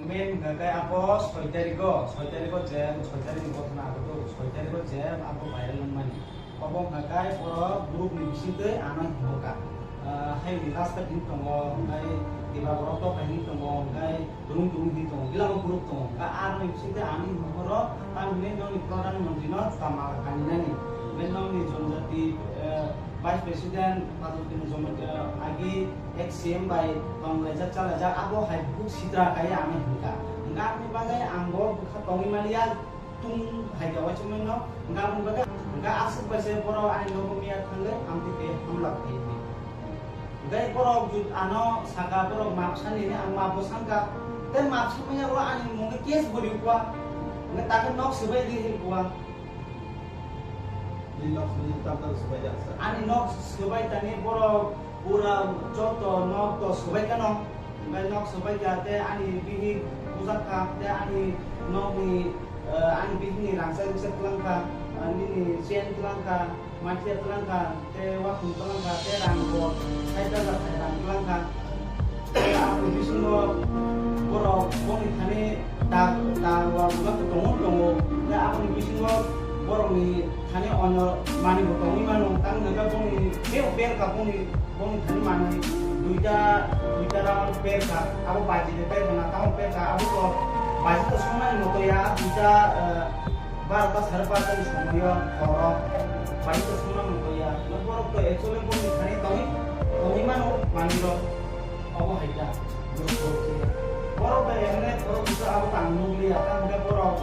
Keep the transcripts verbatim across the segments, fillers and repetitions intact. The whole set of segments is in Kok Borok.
Main hwnkha khe abo soi tarikgo, soi tarikgo je, soi tarikni gotna abo to, soi tarikgo je abo viral wngmani. Obo hwnkha khe borok group ni bisingtwi ano himokha. Ah, hai ni rasta him tongo, hwnkhe diba borok to hai him tongo, hwnkhe Durung durung di tongo, gila o group tongo. Hwnkhe aroni bisingtwi ani mohoro, tamni nokni Pradhan Mantri no tama kaninani. Hwnkhe nokni Jonjati, eh, Vice President, Padukini Jonjati, eh, agi ex C M bai tonglaijak chalaijak, abo hai bukhuk sitra kai ano hwnkha. Hwnkhe aboni bagwi ang bo bwkha tongwi maliya, tung hai ka waisuk mai no, hwnkhe aboni bagwi, hwnkhe aswk bai se borok ani nogo miya thangwi amtwi twi hamla khlai di. Hwnkhe borok jut ano saka borok map sani hwnwi ang map bo sankha. Tei map samani yago ani mungwi case bo rikwa. Hwnkhe takhe nok swbai di rikwa. Ni nok swbai tam tam swbai jak sa. Ani nok swbai tani borok pura joto nok to swbai kano. Hwnkhe nok swbai ka tei ani bihik bujak kha tei ani nokni, eh, ani bihikni rangchak rikchak twlang kha, eh, nini chain twlang kha. Maithia twlang kha, tei wakhung twlang kha, tei rang bo sait hajar hai rang twlang kha. Tei aboni bisingo borok boni thani da, da wa buga tongo, tongo. Tei aboni bisingo borokni thani onyo manwi bo tongwi mano. Tamni hwnkhe boni tei per kha boni, boni thani manwi duita, duita round per kha. Abo baji de per kha na, tamo per kha, abo to baji to songmani moto ya, duita, eh, Barota sare barota ni somoyo horo bai to songna mungkha ya. Borok to actually boni thani tongwi, tongwi mano manwirok. Obo hai ta. Borok bai emne borok bisa abo tang nukliya, tang hwnkhe borok,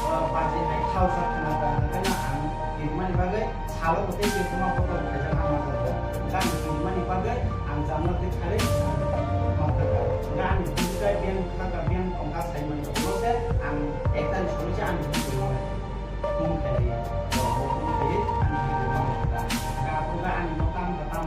ah, baji hai khao sa khna ta, hwnkhe na ang rimani bagwi salo bo tei tei tongma borok khaijak ama jago. Gani rimani bagwi ang jamna tei kharwi ang ma kha. Gani bujikai biyang kha ka biyang tongkha saimani. Omo se ang ekta ni solution ang bujui mano. Phone khaidi, phone khaidi, ani video no kha. Kha phunukha ani no kam kha tam,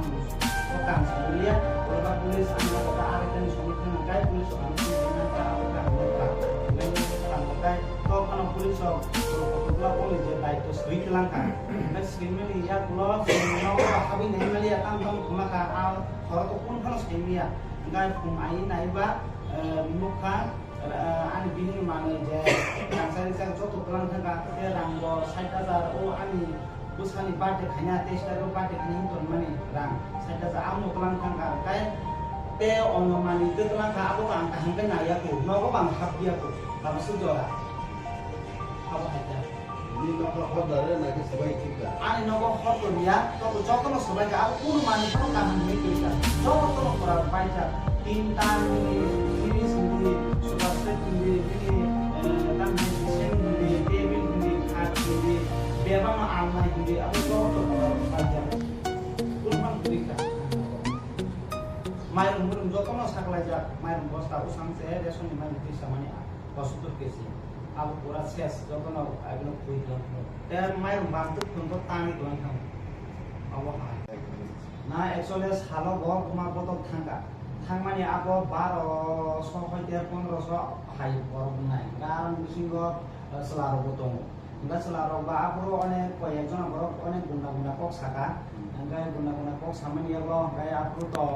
o kam songlia, oro ba police ani no kha, ari tani songwi thang kai, police rok ano phone khaina kha, abo kha ano kha. Ngai no kha ano kai, to phano police rok, rok kha bla boni je daityo swi tlang kha. Ngai swimani yak ulo, no kha habwi nai mali ya kam tam khuma kha, a horo to kun phano swimya. Ngai phung ai nai ba, eh, nuk kha, eh, ani bihikni manwi je rang sari sari joto twlang thangkha, tei rang bo sait hajar, o ani bwsani birthday khaina, teis tarikh o birthday khaina hinwi tonmani rang sait hajar, amo twlang thangkha, tei, tei ono manwi tei twlang kha, abo ang kaham khe naiya kho, nogo bo ang hapya kho, abo se jora. Abo hai khe. Ni nokha hordar re nai khe swbai thik kha. Ani nogo hordar ya, to jotono swbai kha, abo kunu manwi phano kaham hinwi twi kha. Jotono pura bai kha. Tin tan hinwi, finish hinwi, sofa set hinwi, bini, eh, tam hinwi, sink hinwi, table hinwi, khat hinwi, bebak no alna hinwi, abo jotono pura bai kha. Kunu man twi kha. Mairung muirung jotono saklaijak, mairung bosta usang se, ration ni mairung twi samani a. Pochattor kg. Abo pura ses, jotono abono khui tong. Te mairung bantwk thwng to tani tong thang. Abo hai. Na actually salo bo buma botok thangka. Thangmani abo baro so hoi te pondro so hai borok wngnai. Nga arang bisingo, eh, chwla rok bo tongo. Hingke chwla rok ba aphuru onek koi ek jona borok onek gunda gunda kok saka. Hmm. Hingke gunda gunda kok samani yago hingke aphuru to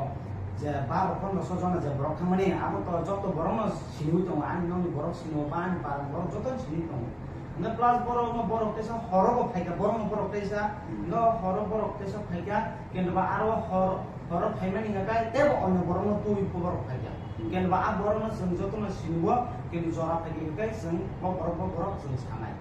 je baro pondro so jona je borok thangmani abo to joto borok no siniwi tongo, ani nokni borok siniwo ba ani parani borok joto siniwi tongo. Hingke plus borok no borok teisa horo bo phaikha, borok no borok teisa, hmm, hingke horo borok teisa phaikha, kintu ba aro hor, horo phaimani hingke tebo onyo borok no twi borok phaikha. Hmm. Kintu ba a borok no chwng joto no siniwo, kintu jora phaikha hingke chwng bo borok bo borok chwng sanai.